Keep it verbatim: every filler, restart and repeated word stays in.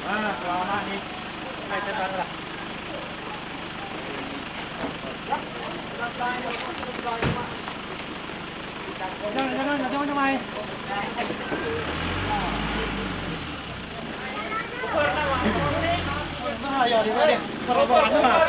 Ah, selamat nih. Hai, tetangga. Jangan, jangan, jangan, jangan, jangan. Ah, ya, di mana? Kalau berani, Mas.